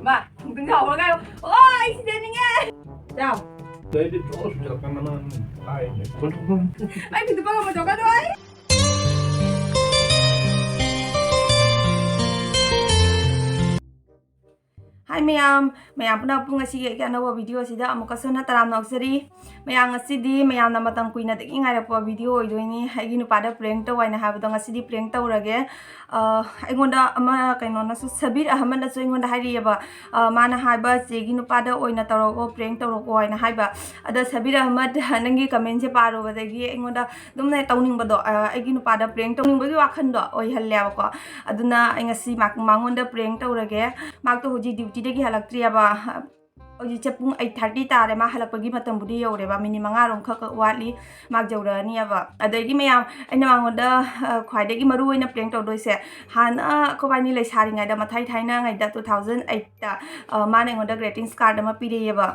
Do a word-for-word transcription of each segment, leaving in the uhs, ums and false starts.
ꯃꯥ, ꯈꯣꯡꯗꯨꯝ ꯆꯥꯎꯔꯒ ꯍꯥꯏꯌꯣ, "ꯑꯣ, ꯑꯩ ꯁꯤꯗꯅꯤꯡꯉꯦ!" ꯆꯥꯎ꯫ ꯑꯩꯗꯤ ꯆꯣ ꯁꯨꯖꯜꯂꯛꯇꯅ ꯅꯪ ꯍꯥꯏꯅꯦ꯫ ꯑꯩ ꯐꯤꯗꯨ ꯄꯪꯉꯝ ꯆꯣꯛꯀꯗ꯭ꯔꯣ ꯑꯩ? ꯍꯥꯏ ꯃꯌꯥꯝ, ꯃꯌꯥꯝ ꯄꯨꯝꯅꯃꯛꯄꯨ ꯉꯁꯤꯒꯤ ꯑꯩꯒꯤ ꯑꯅꯧꯕ video ꯑꯁꯤꯗ ꯑꯃꯨꯛꯀꯁꯨ ꯍꯟꯅ ꯇꯔꯥꯝꯅ ꯑꯣꯛꯆꯔꯤ꯫ ꯃꯌꯥꯝ, ꯉꯁꯤꯗꯤ ꯃꯌꯥꯝꯅ ꯃꯇꯝ ꯀꯨꯏꯅꯗꯒꯤ ꯉꯥꯏꯔꯛꯄ video ꯑꯣꯏꯗꯣꯏꯅꯤ꯫ ꯑꯩꯒꯤ ꯅꯨꯄꯥꯗ prank ꯇꯧ ꯍꯥꯏꯅ ꯍꯥꯏꯕꯗꯣ ꯉꯁꯤꯗꯤ prank ꯇꯧꯔꯒꯦ꯫ ꯑ, ꯑꯩꯉꯣꯟꯗ ꯑꯃ ꯀꯩꯅꯣꯅꯁꯨ, ꯁꯕꯤꯔ ꯑꯍꯃꯗꯅꯁꯨ ꯑꯩꯉꯣꯟꯗ ꯍꯥꯏꯔꯛꯑꯦꯕ꯫ ꯑ, ꯃꯥꯅ ꯍꯥꯏꯕ, "ꯆꯦꯒꯤ ꯅꯨꯄꯥꯗ ꯑꯣꯏꯅ ꯇꯧꯔꯛꯑꯣ, prank ꯇꯧꯔꯛꯑꯣ" ꯍꯥꯏꯅ ꯍꯥꯏꯕ꯫ ꯑꯗ ꯁꯕꯤꯔ ꯑꯍꯃꯗ, ꯅꯪꯒꯤ commentꯁꯦ ꯄꯥꯔꯨꯕꯗꯒꯤ ꯑꯩꯉꯣꯟꯗ ꯑꯗꯨꯝꯅꯦ ꯇꯧꯅꯤꯡꯕꯗꯣ, ꯑ, ꯑꯩꯒꯤ ꯅꯨꯄꯥꯗ prank ꯇꯧꯅꯤꯡꯕꯒꯤ ꯋꯥꯈꯜꯗꯣ ꯑꯣꯏꯍꯜꯂꯦꯕꯀꯣ꯫ ꯑꯗꯨꯅ ꯑꯩ ꯉꯁꯤ ꯃꯥ-, ꯃꯉꯣꯟꯗ prank ꯇꯧꯔꯒꯦ꯫ ꯃꯥꯛꯇꯣ ꯍꯧꯖꯤꯛ dutyꯗꯒꯤ ꯍꯜꯂꯛꯇ꯭ꯔꯤꯑꯕ꯫ ꯍꯧꯖꯤꯛꯁꯦ ꯄꯨꯡ eight thirty ꯇꯥꯔꯦ, ꯃꯥ ꯍꯜꯂꯛꯄꯒꯤ ꯃꯇꯝꯕꯨꯗꯤ ꯌꯧꯔꯦꯕ, minute ꯃꯉꯥꯔꯣꯝ ꯈꯛ ꯈꯛ ꯋꯥꯠꯂꯤ, ꯃꯥ ꯌꯧꯔꯛꯑꯅꯤꯕ꯫ ꯑꯗꯩꯗꯤ ꯃꯌꯥꯝ, ꯑꯩꯅ ꯃꯉꯣꯟꯗ, ꯑ, ꯈ꯭ꯋꯥꯏꯗꯒꯤ ꯃꯔꯨ ꯑꯣꯏꯅ prank ꯇꯧꯗꯣꯏꯁꯦ, ꯍꯥꯟꯅ ꯑꯩꯈꯣꯏꯕꯥꯅꯤ ꯂꯩꯁꯥꯔꯤꯉꯩꯗ, ꯃꯊꯥꯏ ꯊꯥꯏꯅꯉꯩꯗ, two thousand eightꯇ, ꯑ, ꯃꯥꯅ ꯑꯩꯉꯣꯟꯗ greetings card ꯑꯃ ꯄꯤꯔꯛꯑꯦꯕ꯫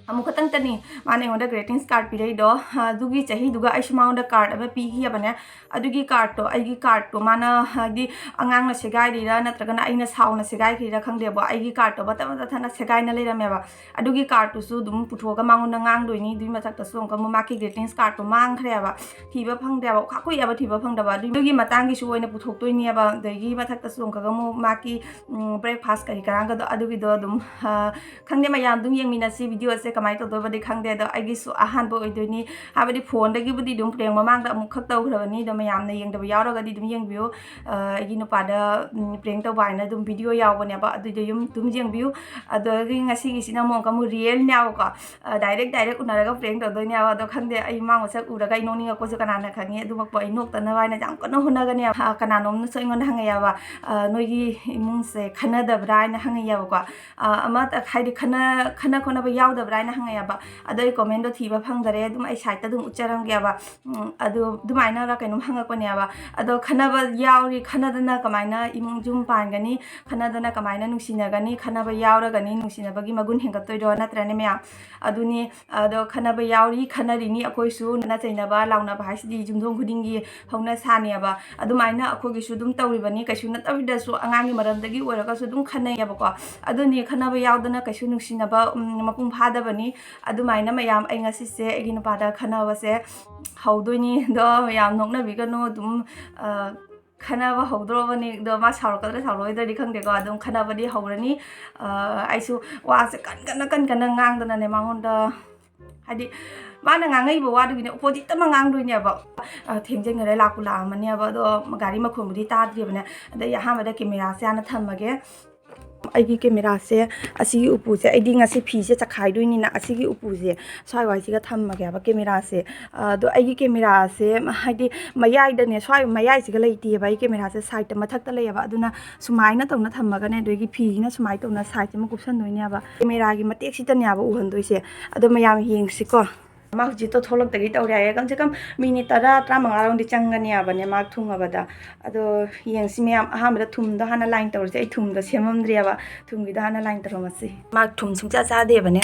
ꯑꯃꯨꯛ ꯈꯛꯇꯪꯇꯅꯤ ꯃꯥꯅ ꯑꯩꯉꯣꯟꯗ greetings card ꯄꯤꯔꯛꯏꯗꯣ꯫ ꯑ, ꯑꯗꯨꯒꯤ ꯆꯍꯤꯗꯨꯒ ꯑꯩꯁꯨ ꯃꯉꯣꯟꯗ card ꯑꯃ ꯄꯤꯈꯤꯑꯕꯅꯦ꯫ ꯑꯗꯨꯒꯤ cardꯇꯣ, ꯑꯩꯒꯤ cardꯇꯣ ꯃꯥꯅ, ꯍꯥꯏꯗꯤ, ꯑꯉꯥꯡꯅ ꯁꯦꯒꯥꯏꯔꯤꯔꯥ ꯅꯠꯇ꯭ꯔꯒꯅ ꯑꯩꯅ ꯁꯥꯎꯅ ꯁꯦꯒꯥꯏꯈ꯭ꯔꯤꯔꯥ ꯈꯪꯗꯦꯕ, ꯑꯩꯒꯤ cardꯇꯣ ꯃꯇꯠ ꯃꯇꯠ ꯊꯠꯅ ꯁꯦꯒꯥꯏꯅ ꯂꯩꯔꯝꯃꯦꯕ꯫ ꯑꯗꯨꯒꯤ cardꯇꯨꯁꯨ ꯑꯗꯨꯝ ꯄꯨꯊꯣꯛꯑꯒ ꯃꯉꯣꯟꯗ ꯉꯥꯡꯗꯣꯏꯅꯤ꯫ ꯑꯗꯨꯒꯤ ꯃꯊꯛꯇꯁꯨ ꯑꯃꯨꯛꯀ ꯑꯃꯨꯛ ꯃꯥꯒꯤ greetings cardꯇꯣ ꯃꯥꯡꯈ꯭ꯔꯦꯕ, ꯊꯤꯕ ꯐꯪꯗ꯭ꯔꯦꯕ, ꯈꯥ ꯀꯨꯏꯑꯕ ꯊꯤꯕ ꯐꯪꯗꯕ꯫ ꯑꯗꯨꯒꯤ ꯃꯇꯥꯡꯒꯤꯁꯨ ꯑꯣꯏꯅ ꯄꯨꯊꯣꯛꯇꯣꯏꯅꯦꯕ꯫ ꯑꯗꯒꯤ ꯃꯊꯛꯇꯁꯨ ꯑꯃꯨꯛꯀꯒ ꯑꯃꯨꯛ ꯃꯥꯒꯤ, ꯎꯝ, breakfast ꯀꯔꯤ ꯀꯔꯥꯡꯒꯗꯣ ꯑꯗꯨꯒꯤꯗꯣ ꯑꯗꯨꯝ, ꯑ, ꯈꯪꯗꯦ, ꯃꯌꯥꯝ ꯑꯗꯨꯝ ꯌꯦꯡꯃꯤꯟꯅꯁꯤ꯫ Videoꯁꯦ ꯀꯃꯥꯏꯅ ꯇꯧꯗꯣꯏꯕꯗꯤ ꯈꯪꯗꯦ, ꯑꯗꯣ ꯑꯩꯒꯤꯁꯨ ꯑꯍꯥꯟꯕ ꯑꯣꯏꯗꯣꯏꯅꯤ꯫ ꯍꯥꯏꯕꯗꯤ phoneꯗꯒꯤꯕꯨꯗꯤ ꯑꯗꯨꯝ prank ꯃꯃꯥꯡꯗ ꯑꯃꯨꯛꯈꯛ ꯇꯧꯈ꯭ꯔꯕꯅꯤ, ꯑꯗꯣ ꯃꯌꯥꯝꯅ ꯌꯦꯡꯗꯕ ꯌꯥꯎꯔꯒꯗꯤ ꯑꯗꯨꯝ ꯌꯦꯡꯕꯤꯌꯨ꯫ ꯑ, ꯑꯩꯒꯤ ꯅꯨꯄꯥꯗ, ꯎꯝ, prank ꯇꯧꯕ ꯍꯥꯏꯅ ꯑꯗꯨꯝ video ꯌꯥꯎꯕꯅꯦꯕ, ꯑꯗꯨꯏꯗꯣ ꯌꯨꯝ ꯑꯗꯨꯝ ꯌꯦꯡꯕꯤꯌꯨ꯫ ꯑꯗꯒꯤ ꯉꯁꯤꯒꯤꯁꯤꯅ ꯑꯃꯨꯛ ꯑꯃꯨꯛ realꯅꯦꯕꯀꯣ꯫ ꯑ, direct direct ꯎꯅꯔꯒ prank ꯇꯧꯗꯣꯏꯅꯦꯕ꯫ ꯑꯗꯣ ꯈꯪꯗꯦ, ꯑꯩ ꯃꯥ ꯃꯁꯛ ꯎꯔꯒ ꯑꯩ ꯅꯣꯛꯅꯤꯡꯉꯛꯄꯁꯨ ꯀꯅꯥꯅ ꯈꯪꯉꯤ꯫ ꯑꯗꯨꯃꯛꯄꯨ ꯑꯩ ꯅꯣꯛꯇꯅꯕ ꯍꯥꯏꯅ ꯌꯥꯝ ꯀꯟꯅ ꯍꯣꯠꯅꯒꯅꯦꯕ꯫ ꯑ, ꯀꯅꯥꯅꯣꯝꯅꯁꯨ ꯑꯩꯉꯣꯟꯗ ꯍꯪꯉꯛꯑꯦꯕ, ꯑ, "ꯅꯣꯏꯒꯤ ꯏꯃꯨꯡꯁꯦ ꯈꯟꯅꯗꯕ꯭ꯔꯥ?" ꯍꯥꯏꯅ ꯍꯪꯉꯛꯑꯦꯕꯀꯣ꯫ ꯑ, ꯑꯃ ꯍꯥꯏꯗꯤ ꯈꯟꯅ-, ꯈꯟꯅ ꯈꯣꯠꯅꯕ ꯌꯥꯎꯗꯕ꯭ꯔꯥ? ꯍꯪꯉꯛꯑꯦꯕ꯫ ꯑꯗꯣ ꯑꯩ comment ꯊꯤꯕ ꯐꯪꯗꯔꯦ, ꯑꯗꯨꯝ ꯑꯩ side ꯑꯗꯨꯝ ꯎꯠꯆꯔꯝꯒꯦꯕ꯫ ꯎꯝ, ꯑꯗꯨ ꯑꯗꯨꯃꯥꯏꯅꯔ ꯀꯩꯅꯣꯝ ꯍꯪꯉꯛꯄꯅꯦꯕ꯫ ꯑꯗꯣ ꯈꯟꯅꯕ ꯌꯥꯎꯔꯤ, ꯈꯟꯅꯗꯅ ꯀꯃꯥꯏꯅ ꯏꯃꯨꯡ ꯌꯨꯝ ꯄꯥꯟꯒꯅꯤ, ꯈꯟꯅꯗꯅ ꯀꯃꯥꯏꯅ ꯅꯨꯡꯁꯤꯅꯒꯅꯤ, ꯈꯟꯅꯕ ꯌꯥꯎꯔꯒꯅꯤ ꯅꯨꯡꯁꯤꯅꯕꯒꯤ ꯃꯒꯨꯟ ꯍꯦꯟꯒꯠꯇꯣꯏꯔꯣ, ꯅꯠꯇ꯭ꯔꯅꯦ ꯃꯌꯥꯝ? ꯑꯗꯨꯅꯤ, ꯑꯗꯣ ꯈꯟꯅꯕ ꯌꯥꯎꯔꯤ, ꯈꯟꯅꯔꯤꯅꯤ, ꯑꯩꯈꯣꯏꯁꯨ ꯅ ꯆꯩꯅꯕ ꯂꯥꯎꯅꯕ ꯍꯥꯏꯁꯤꯗꯤ ꯌꯨꯝꯊꯣꯡ ꯈꯨꯗꯤꯡꯒꯤ ꯍꯧꯅ ꯁꯥꯅꯦꯕ꯫ ꯑꯗꯨꯃꯥꯏꯅ ꯑꯩꯈꯣꯏꯒꯤꯁꯨ ꯑꯗꯨꯝ ꯇꯧꯔꯤꯕꯅꯤ, ꯀꯩꯁꯨ ꯅꯠꯇꯕꯤꯗꯁꯨ ꯑꯉꯥꯡꯒꯤ ꯃꯔꯝꯗꯒꯤ ꯑꯣꯏꯔꯒꯁꯨ ꯑꯗꯨꯝ ꯈꯟꯅꯩꯌꯦꯕꯀꯣ꯫ ꯑꯗꯨꯅꯤ, ꯈꯟꯅꯕ ꯌꯥꯎꯗꯅ ꯀꯩꯁꯨ ꯅꯨꯡꯁꯤꯅꯕ, ꯎꯝ, ꯃꯄꯨꯡ ꯐꯥꯗꯕꯅꯤ꯫ ꯑꯗꯨꯃꯥꯏꯅ ꯃꯌꯥꯝ, ꯑꯩ ꯉꯁꯤꯁꯦ ꯑꯩꯒꯤ ꯅꯨꯄꯥꯗ ꯈꯟꯅꯕꯁꯦ ꯍꯧꯗꯣꯏꯅꯤ꯫ ꯑꯗꯣ ꯃꯌꯥꯝ ꯅꯣꯛꯅꯕꯤꯒꯅꯨ, ꯑꯗꯨꯝ, ꯑ, ꯈꯟꯅꯕ ꯍꯧꯗ꯭ꯔꯣꯕꯅꯤ꯫ ꯑꯗꯣ ꯃꯥ ꯁꯥꯎꯔꯛꯀꯗ꯭ꯔꯥ ꯁꯥꯎꯔꯛꯑꯣꯏꯗ꯭ꯔꯗꯤ ꯈꯪꯗꯦꯀꯣ, ꯑꯗꯨꯝ ꯈꯟꯅꯕꯗꯤ ꯍꯧꯔꯅꯤ꯫ ꯑ, ꯑꯩꯁꯨ ꯋꯥꯁꯦ ꯀꯟ ꯀꯟꯅ, ꯀꯟ ꯀꯟꯅ ꯉꯥꯡꯗꯅꯅꯦ ꯃꯉꯣꯟꯗ, ꯍꯥꯏꯗꯤ ꯃꯥꯅ ꯉꯥꯡꯉꯛꯏꯕ ꯋꯥꯗꯨꯒꯤꯅꯦ opposite ꯑꯃ ꯉꯥꯡꯗꯣꯏꯅꯦꯕ꯫ ꯑ, ꯊꯦꯡꯖꯤꯟꯈꯔꯦ, ꯂꯥꯛꯄꯨ ꯂꯥꯛꯑꯝꯃꯅꯦꯕ꯫ ꯑꯗꯣ ꯒꯥꯔꯤ ꯃꯈꯣꯟꯕꯨꯗꯤ ꯇꯥꯗ꯭ꯔꯤꯕꯅꯦ꯫ ꯑꯗꯩ ꯑꯍꯥꯟꯕꯗ cameraꯁꯦ ꯍꯥꯟꯅ ꯊꯝꯃꯒꯦ꯫ ꯑꯩꯒꯤ cameraꯁꯦ, ꯑꯁꯤꯒꯤ ꯎꯄꯨꯁꯦ, ꯑꯩꯗꯤ ꯉꯁꯤ ꯐꯤꯁꯦ ꯆꯈꯥꯏꯗꯣꯏꯅꯤꯅ ꯑꯁꯤꯒꯤ ꯎꯄꯨꯁꯦ ꯁ꯭ꯋꯥꯏ ꯋꯥꯏꯁꯤꯒ ꯊꯝꯃꯒꯦꯕ cameraꯁꯦ꯫ ꯑꯗꯣ ꯑꯩꯒꯤ cameraꯁꯦ, ꯍꯥꯏꯗꯤ ꯃꯌꯥꯏꯗꯅꯦ, ꯁ꯭ꯋꯥꯏ ꯃꯌꯥꯏꯁꯤꯒ ꯂꯩꯇꯦꯕ, ꯑꯩ cameraꯁꯦ sideꯇ ꯃꯊꯛꯇ ꯂꯩꯌꯦꯕ꯫ ꯑꯗꯨꯅ ꯁꯨꯃꯥꯏꯅ ꯇꯧꯅ ꯊꯝꯃꯒꯅꯦ, ꯑꯗꯨꯒꯤ ꯐꯤꯁꯤꯅ ꯁꯨꯃꯥꯏꯅ ꯇꯧꯅ sideꯁꯦ ꯑꯃ ꯀꯨꯞꯁꯟꯗꯣꯏꯅꯦꯕ꯫ Cameraꯒꯤ ꯃꯇꯦꯛꯁꯤꯗꯅꯦꯕ ꯎꯍꯟꯗꯣꯏꯁꯦ꯫ ꯑꯗꯣ ꯃꯌꯥꯝ ꯌꯦꯡꯁꯤꯀꯣ꯫ ꯃꯥ ꯍꯧꯖꯤꯛꯇꯣ ꯊꯣꯛꯂꯛꯇꯒꯤ ꯇꯧꯔꯦ ꯍꯥꯏꯌꯦ꯫ ꯀꯝ ꯁꯦ ꯀꯝ minute ꯇꯔꯥ, ꯇꯔꯥꯃꯉꯥꯔꯣꯝꯗꯤ ꯆꯪꯒꯅꯤ ꯍꯥꯏꯕꯅꯦ ꯃꯥ ꯊꯨꯡꯉꯕꯗ꯫ ꯑꯗꯣ ꯌꯦꯡꯁꯤ ꯃꯌꯥꯝ, ꯑꯍꯥꯟꯕꯗ ꯊꯨꯝꯗꯣ ꯍꯥꯟꯅ line ꯇꯧꯔꯁꯦ꯫ ꯑꯩ ꯊꯨꯝꯗꯣ ꯁꯦꯝꯃꯝꯗ꯭ꯔꯤꯑꯕ, ꯊꯨꯝꯒꯤꯗꯣ ꯍꯥꯟꯅ line ꯇꯧꯔꯝꯃꯁꯤ꯫ ꯃꯥ ꯊꯨꯝ ꯁꯨꯡꯆꯥ ꯆꯥꯗꯦꯕꯅꯦ꯫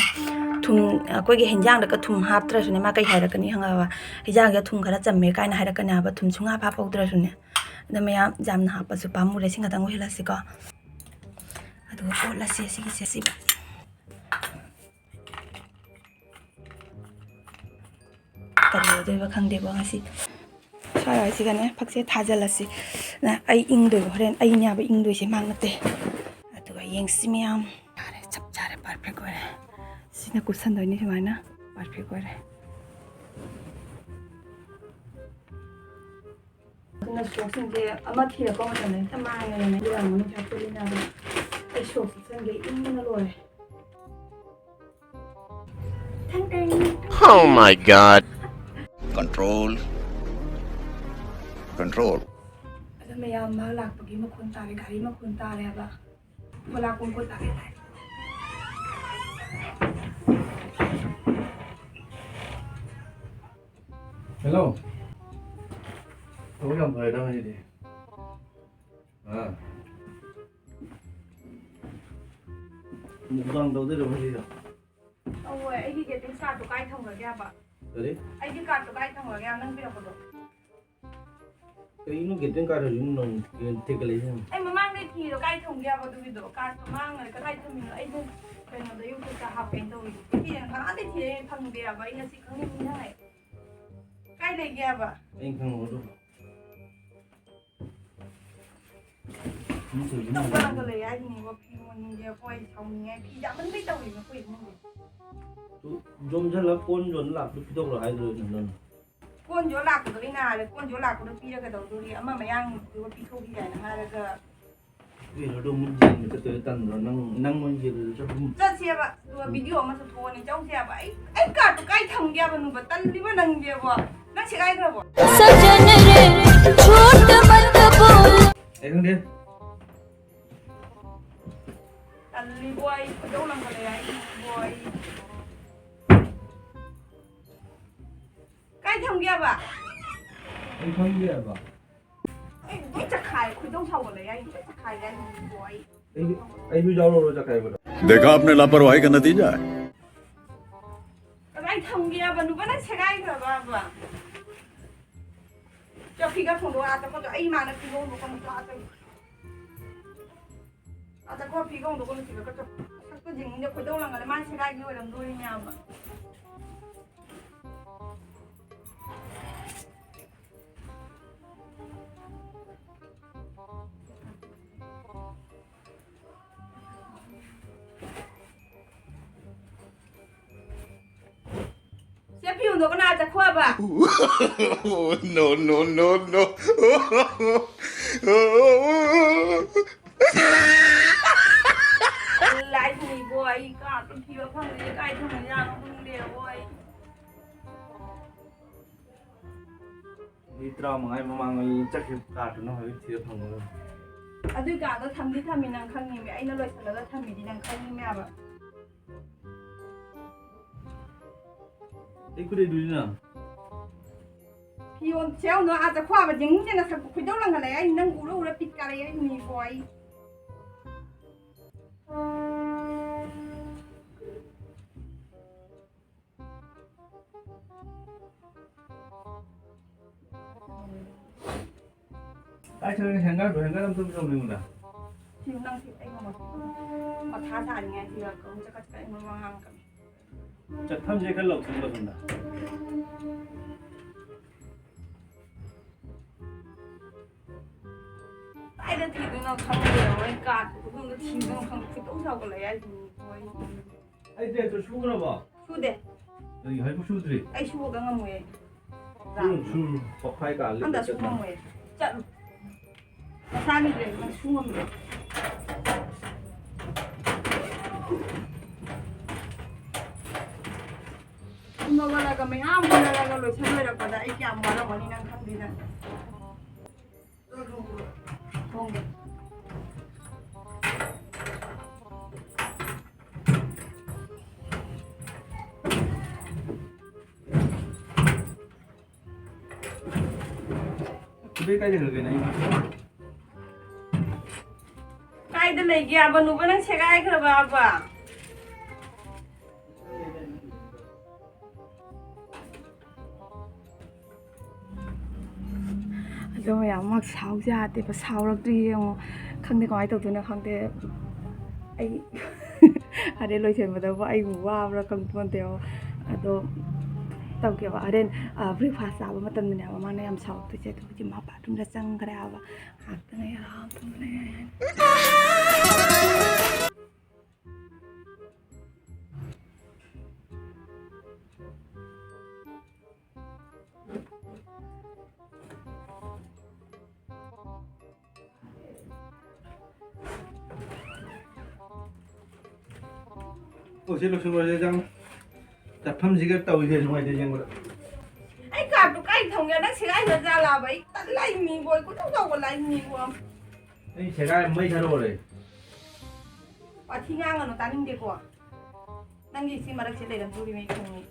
ꯊꯨꯝ, ꯑꯩꯈꯣꯏꯒꯤ ꯍꯤꯟꯖꯥꯡꯗꯒ ꯊꯨꯝ ꯍꯥꯞꯇ꯭ꯔꯁꯨꯅꯦ, ꯃꯥ ꯀꯩ ꯍꯥꯏꯔꯛꯀꯅꯤ ꯈꯪꯉꯕ? "ꯍꯤꯟꯖꯥꯡꯁꯦ ꯊꯨꯝ ꯈꯔ ꯆꯝꯃꯦ" ꯀꯥꯏꯅ ꯍꯥꯏꯔꯛꯀꯅꯤ ꯍꯥꯏꯕ, ꯊꯨꯝ ꯁꯨꯡꯍꯥꯞ ꯍꯥꯞꯍꯧꯗ꯭ꯔꯁꯨꯅꯦ꯫ ꯑꯗꯣ ꯃꯌꯥꯝ, ꯌꯥꯝꯅ ꯍꯥꯞꯄꯁꯨ ꯄꯥꯝꯃꯨꯔꯦ, ꯁꯤ ꯈꯛꯇꯪ ꯑꯣꯏꯍꯜꯂꯁꯤꯀꯣ꯫ ꯑꯗꯨꯒ ꯑꯣꯠꯂꯁꯤ ꯁꯤꯒꯤꯁꯦ, ꯁꯤꯕ꯫ ꯀꯔꯤ ꯑꯣꯏꯗꯣꯏꯕ ꯈꯪꯗꯦꯀꯣ ꯉꯁꯤ꯫ ꯁ꯭ꯋꯥꯏ ꯋꯥꯏꯁꯤꯒꯅꯦ ꯐꯛꯁꯦ ꯊꯥꯖꯤꯜꯂꯁꯤ꯫ ꯅ ꯑꯩ ꯏꯪꯗꯣꯏꯕ, ꯍꯣꯔꯦꯟ ꯑꯩꯅꯦꯕ ꯏꯪꯗꯣꯏꯁꯦ, ꯃꯥ ꯅꯠꯇꯦ꯫ ꯑꯗꯨꯒ ꯌꯦꯡꯁꯤ ꯃꯌꯥꯝ꯫ ꯌꯥꯔꯦ, ꯆꯞ ꯆꯥꯔꯦ, perfect ꯑꯣꯏꯔꯦ꯫ ꯁꯤꯅ ꯀꯨꯞꯁꯟꯗꯣꯏꯅꯤ ꯁꯨꯃꯥꯏꯅ, perfect ꯑꯣꯏꯔꯦ꯫ ꯑꯗꯨꯅ ꯁꯣꯛꯁꯤꯡꯁꯦ ꯑꯃ ꯊꯤꯔꯛꯄ ꯃꯇꯝꯗ ꯍꯦꯛꯇ ꯃꯥꯡꯉꯦꯗꯅ, ꯏꯔꯥꯡ ꯃꯅꯨꯡ ꯆꯥꯛꯄꯅꯤꯅ꯫ ꯑꯗꯣ ꯑꯩ ꯁꯣꯛꯁ ꯎꯞꯁꯟꯒꯦ, ꯏꯪꯕꯅ ꯂꯣꯏꯔꯦ꯫ Oh my God. Control. Control. ꯑꯗꯣ ꯃꯌꯥꯝ ꯃꯥ ꯂꯥꯛꯄꯒꯤ ꯃꯈꯣꯟ ꯇꯥꯔꯦ, ꯒꯥꯔꯤ ꯃꯈꯣꯟ ꯇꯥꯔꯦ ꯍꯥꯏꯕ꯫ ꯃꯣꯂꯥ ꯀꯣꯡꯀꯣ ꯇꯥꯔꯦ, ꯇꯥꯔꯦ꯫ ꯍꯦꯜꯂꯣ꯫ ꯊꯕꯛ ꯌꯥꯝ ꯐꯔꯦꯗ ꯉꯁꯤꯗꯤ꯫ ꯑꯥ꯫ ꯃꯨꯛꯕꯥꯡ ꯇꯧꯗꯣꯏꯔꯣ ꯉꯁꯤꯁꯨ? ꯇꯧꯔꯣꯏ, ꯑꯩꯒꯤ greeting cardꯗꯣ ꯀꯥꯏ ꯊꯝꯈ꯭ꯔꯒꯦ ꯍꯥꯏꯕ? ꯀꯔꯤ? ꯑꯩꯒꯤ cardꯗꯣ ꯀꯥꯏ ꯊꯝꯈ꯭ꯔꯒꯦ ꯍꯥꯏꯕ, ꯅꯪ ꯄꯤꯔꯛꯄꯗꯣ? ꯀꯩꯅꯣ greeting card ꯍꯧꯖꯤꯛ ꯅꯧꯅ ꯊꯦꯛꯀꯠꯂꯛꯏꯁꯦ? ꯑꯩ ꯃꯃꯥꯡꯗꯩ ꯊꯤꯔꯤꯗꯣ ꯀꯥꯏ ꯊꯝꯒꯦ ꯍꯥꯏꯕ ꯑꯗꯨꯒꯤꯗꯣ? Cardꯇꯣ ꯃꯥꯡꯉꯒ ꯀꯗꯥꯏ ꯊꯝꯃꯤꯅꯣ? ꯑꯩꯗꯣ ꯀꯩꯅꯣꯗ YouTubeꯇ ꯍꯥꯞꯀꯦꯅ ꯇꯧꯔꯤꯗꯣ꯫ ꯊꯤꯔꯦ, ꯀꯅꯥꯗꯩ ꯊꯤꯔꯦ ꯐꯪꯗꯦ ꯍꯥꯏꯕ, ꯑꯩ ꯉꯁꯤ ꯈꯪꯅꯤꯡ ꯅꯤꯡꯁꯤꯡꯉꯛꯑꯦ꯫ ꯀꯥꯏ ꯂꯩꯒꯦ ꯍꯥꯏꯕ? ꯑꯩ ꯈꯪꯍꯧꯗ꯭ꯔꯣ? ꯃꯤ ꯇꯧꯔꯤꯁꯤꯅ ꯇꯧꯕ ꯂꯥꯡꯕ ꯂꯩ ꯍꯥꯏꯁꯤꯅꯦꯕꯣ, ꯐꯤ ꯃꯣꯟꯁꯤꯡꯁꯦ ꯑꯩꯈꯣꯏ ꯁꯥꯎꯅꯤꯡꯉꯦ꯫ ꯐꯤ ꯌꯥꯝꯃꯟꯕꯩ ꯇꯧꯔꯤꯅꯦ ꯑꯩꯈꯣꯏ ꯏꯃꯨꯡꯁꯦ꯫ ꯌꯣꯝꯁꯤꯜꯂ ꯀꯣꯟ ꯌꯣꯟ ꯂꯥꯛꯄꯗꯣ ꯄꯤꯊꯣꯛꯈ꯭ꯔꯣ ꯍꯥꯏꯗ꯭ꯔꯣ ꯅꯪ? ꯀꯣꯟ ꯌꯣꯟ ꯂꯥꯛꯄꯗꯣ ꯑꯩꯅ ꯍꯥꯏꯔꯦ, ꯀꯣꯟ ꯌꯣꯟ ꯂꯥꯛꯄꯗꯣ ꯄꯤꯔꯒ ꯀꯩꯗꯧꯗꯣꯔꯤ? ꯑꯃ ꯃꯌꯥꯡꯗꯨꯒ ꯄꯤꯊꯣꯛꯈꯤ ꯀꯥꯏꯅ ꯍꯥꯏꯔꯒ꯫ ꯀꯩꯅꯣꯗꯣ ꯑꯃꯨꯛ ꯌꯦꯡꯕ ꯆꯠꯇꯣꯏꯔ ꯇꯟꯗ꯭ꯔꯣ? ꯅꯪ, ꯅꯪ ꯑꯣꯏꯅ ꯌꯦꯡꯉꯨꯔꯁꯨ ꯑꯗꯨꯝ꯫ ꯆꯠꯁꯦꯕ, ꯑꯗꯨꯒ video ꯑꯃꯁꯨ ꯊꯣꯛꯑꯅꯤ, ꯆꯧꯁꯦꯕ꯫ ꯑꯩ, ꯑꯩ cardꯇꯣ ꯀꯥꯏ ꯊꯝꯒꯦ ꯍꯥꯏꯕ ꯅꯨꯕ? ꯇꯜꯂꯤꯕ ꯅꯪꯁꯦꯕꯣ꯫ ꯅꯪ ꯁꯦꯒꯥꯏꯈ꯭ꯔꯕꯣ? ꯁꯖꯅ ꯔꯦ, ꯖꯨꯠ ꯃꯠ ꯕꯣꯜ꯫ ꯑꯩ ꯈꯪꯗꯦ꯫ ꯇꯜꯂꯤꯕꯣ, ꯑꯩ ꯈꯣꯏꯗꯧ ꯂꯪꯈꯠꯂꯛꯑꯦ, ꯑꯩ ꯏꯕꯣ, ꯑꯩ꯫ ꯀꯥꯏ ꯊꯝꯒꯦꯕ? ꯑꯩ ꯈꯪꯗꯦꯕ꯫ ꯑꯩ ꯂꯣꯏ ꯆꯈꯥꯏ, ꯈꯣꯏꯗꯧ ꯁꯥꯎꯒꯠꯂꯛꯑꯦ, ꯑꯩ ꯂꯣꯏ ꯆꯈꯥꯏꯔꯦ, ꯑꯩ ꯏꯕꯣ, ꯑꯩ꯫ ꯑꯩꯁꯨ, ꯑꯩꯁꯨ ꯌꯥꯎꯔꯨꯔꯣ ꯆꯈꯥꯏꯕꯗ꯫ देखा आपने लापरवाही का नतीजा है। ꯀꯗꯥꯏ ꯊꯝꯒꯦꯕ? ꯅꯨꯄꯥ ꯅꯪ ꯁꯦꯒꯥꯏꯈ꯭ꯔꯕꯕ? ꯆꯧꯀꯤꯒ ꯊꯣꯡꯗꯣꯛ ꯑꯥ ꯆꯠꯄꯗꯣ ꯑꯩ ꯏꯃꯥꯅ ꯐꯤꯔꯣꯜꯗꯣ ꯀꯩꯅꯣ ꯆꯥ ꯆꯠꯂꯨ꯫ ꯑꯥ ꯆꯠꯈꯣ ꯐꯤꯒ ꯍꯣꯡꯗꯣꯛꯀꯣ ꯅꯨꯡꯁꯤꯠꯀ ꯀꯠꯆꯧ꯫ ꯁꯛꯇꯣ ꯌꯦꯡꯅꯤꯡꯗꯦ ꯈꯣꯏꯗꯧ ꯂꯪꯒꯜꯂꯦ ꯃꯥꯅ ꯁꯦꯒꯥꯏꯒꯤ ꯑꯣꯏꯔꯝꯗꯣꯔꯤꯅꯦ ꯌꯥꯝꯕ꯫ ꯁꯦ ꯐꯤ ꯍꯣꯡꯗꯣꯛꯀꯅꯥ ꯆꯠꯈꯣꯕ꯫ No, no, no, no. ꯂꯥꯏꯁꯤꯅꯤꯕꯣ ꯑꯩ ꯀꯥꯔꯗ ꯊꯤꯕ ꯐꯪꯗꯦ ꯀꯥꯏ ꯊꯝꯃꯤꯖꯥꯠꯅꯣ ꯈꯪꯗꯦꯕꯣ ꯑꯩ꯫ ꯃꯤ ꯇꯔꯥꯃꯉꯥꯒꯤ ꯃꯃꯥꯡ ꯑꯩ ꯆꯠꯈꯤꯕ ꯀꯥꯔꯗꯨꯅ ꯍꯧꯖꯤꯛ ꯊꯤꯕ ꯐꯪꯉꯔꯣꯏ꯫ ꯑꯗꯨꯏ ꯀꯥꯗꯣ ꯊꯝꯗꯤ ꯊꯝꯃꯤ ꯅꯪ ꯈꯪꯉꯤꯃꯤ ꯑꯩꯅ ꯂꯣꯏꯁꯤꯜꯂꯒ ꯊꯝꯃꯤꯗꯤ ꯅꯪ ꯈꯪꯉꯤꯃꯤ ꯍꯥꯏꯕ꯫ ꯑꯩ ꯈꯨꯗꯩꯗꯨꯗꯤ ꯅꯪ꯫ ꯐꯤꯔꯣꯟ ꯁꯦ ꯌꯦꯡꯉꯨꯅ, ꯑꯥ ꯆꯈ꯭ꯋꯥꯕ ꯌꯦꯡꯅꯤꯡꯗꯦꯅ ꯁꯛꯄ ꯈꯣꯏꯗꯧ ꯂꯪꯈꯠꯂꯛꯑꯦ꯫ ꯑꯩ ꯅꯪ ꯎꯔ ꯎꯔ ꯕꯤꯠ ꯀꯥꯔꯛꯑꯦ꯫ ꯑꯩ ꯅꯤꯀꯣ ꯑꯩ꯫ ꯀꯥꯏ ꯆꯠꯈ꯭ꯔꯦ ꯍꯦꯡꯒꯔꯗꯣ? ꯍꯦꯡꯒꯔ ꯑꯝꯇ ꯄꯨꯊꯣꯛ ꯑꯩꯉꯣꯟꯗ꯫ ꯁꯤ ꯅꯪ ꯁꯤ ꯑꯩ ꯉꯝꯃꯣꯏ꯫ ꯃꯊꯥ ꯁꯥꯔꯤꯉꯩ ꯁꯤꯗ ꯀꯧ ꯆꯠꯀꯠ ꯆꯠꯀꯠ ꯑꯩꯉꯣꯟꯗ ꯋꯥ ꯉꯥꯡꯉꯛꯀꯅꯨ꯫ ꯆꯠꯐꯝꯁꯦ ꯈꯔ ꯂꯧꯊꯣꯛ ꯂꯧꯁꯤꯟꯗ꯫ ꯀꯥꯏꯗ ꯊꯤꯗꯣꯏꯅꯣ ꯈꯪꯗꯦ꯫ ꯃꯣꯏ ꯀꯥꯠ ꯈꯨꯗꯣꯡꯗ ꯊꯤꯗꯣꯏꯅꯣ ꯈꯪꯗꯦ꯫ ꯈꯣꯏꯗꯧ ꯁꯥꯎꯒꯠꯂꯛꯑꯦ ꯍꯥꯏꯁꯤꯅꯤ꯫ ꯃꯣꯏ ꯑꯩ ꯗ꯭ꯔꯦꯁꯇꯣ ꯁꯨꯈ꯭ꯔꯕꯣ? ꯁꯨꯗꯦ꯫ ꯀꯔꯤ ꯍꯥꯏꯕꯨ ꯁꯨꯗ꯭ꯔꯤ? ꯑꯩ ꯁꯨꯕꯒ ꯉꯝꯃꯣꯏꯌꯦ꯫ ꯁꯨꯔꯨ, ꯁꯨꯔꯨ꯫ ꯄꯣꯛꯈꯥꯏ ꯇꯥꯍꯜꯂꯦ꯫ ꯑꯝꯇ ꯁꯨ ꯉꯝꯃꯣꯏꯌꯦ꯫ ꯆꯠꯂꯨ꯫ ꯃꯁꯥꯒꯤ ꯗ꯭ꯔꯦꯁ ꯅꯪ ꯁꯨ ꯉꯝꯗ꯭ꯔꯣ? ꯁꯨꯝ ꯍꯧꯒꯠꯂꯒ ꯃꯌꯥꯝ ꯍꯣꯠꯅꯔꯒ ꯂꯣꯏꯁꯟ ꯂꯣꯏꯔꯛꯄꯗ ꯑꯩ ꯀꯌꯥꯝ ꯋꯥꯔꯝꯒꯅꯤ ꯅꯪ ꯈꯪꯗꯦ ꯅꯪ꯫ ꯊꯣꯡꯒꯦ꯫ ꯈꯨꯗꯩ ꯀꯥꯏ ꯂꯩꯈ꯭ꯔꯒꯦ ꯅꯪ? ꯀꯥꯏꯗ ꯂꯩꯒꯦ? ꯑꯕꯅꯨꯕ ꯅꯪ ꯁꯦꯒꯥꯏꯈ꯭ꯔꯕ ꯑꯕ? ꯑꯗꯣ ꯃꯌꯥꯝ ꯑꯃ ꯁꯥꯎꯁꯦ ꯌꯥꯗꯦꯕ, ꯁꯥꯎꯔꯛꯇ꯭ꯔꯤ ꯌꯦꯡꯉꯣ꯫ ꯈꯪꯗꯦ ꯀꯃꯥꯏꯅ ꯇꯧꯗꯣꯏꯅꯣ ꯈꯪꯗꯦ꯫ ꯑꯩ ꯑꯗꯩ ꯂꯣꯏꯁꯤꯟꯕꯗꯕꯨ ꯑꯩꯕꯨ ꯋꯥꯕ꯭ꯔꯥ ꯈꯪꯄꯣꯟꯇꯦꯕ꯫ ꯑꯗꯣ ꯇꯧꯒꯦꯕ꯫ ꯍꯣꯔꯦꯟ, ꯑ, breakfast ꯆꯥꯕ ꯃꯇꯝꯗꯅꯦꯕ ꯃꯥꯅ ꯌꯥꯝ ꯁꯥꯎꯔꯛꯇꯣꯏꯁꯦ꯫ ꯑꯗꯣ ꯍꯧꯖꯤꯛ ꯃꯥ bathroomꯗ ꯆꯪꯈ꯭ꯔꯦ ꯍꯥꯏꯕ꯫ ꯉꯥꯏꯍꯥꯛꯇꯪ ꯑꯩ ꯑꯔꯥꯝ ꯇꯨꯝꯕꯅꯦ꯫ ꯑꯣ, ꯁꯤ ꯂꯣꯏꯁꯤꯜꯂꯨꯔꯁꯦ, ꯆꯪꯉꯣ꯫ ꯆꯠꯐꯝꯁꯤꯒ ꯇꯧꯔꯤꯁꯦ ꯅꯨꯡꯉꯥꯏꯇꯦ, ꯌꯦꯡꯕꯗ꯫ ꯑꯩ ꯀꯥꯔꯠꯇꯨ ꯀꯥꯏ ꯊꯝꯒꯦ? ꯅꯪ ꯁꯦꯒꯥꯏ ꯅꯖꯥ ꯂꯥꯕ? ꯑꯩ ꯇꯜꯂꯦ, ꯑꯩ ꯃꯤꯕꯣꯏ ꯀꯣꯏꯇꯧ ꯇꯧꯕ ꯂꯥꯏ ꯃꯤꯕꯣ꯫ ꯑꯩ ꯁꯦꯒꯥꯏ ꯃꯩ ꯊꯥꯗꯣꯛꯑꯔꯣꯏ꯫ ꯋꯥꯊꯤ ꯉꯥꯡꯒꯅꯨ, ꯇꯥꯅꯤꯡꯗꯦꯀꯣ꯫ ꯅꯪꯒꯤ ꯁꯤ ꯃꯔꯛꯁꯦ ꯂꯩꯔꯝꯗꯣꯔꯤꯕ ꯑꯩ ꯈꯪꯉꯤ꯫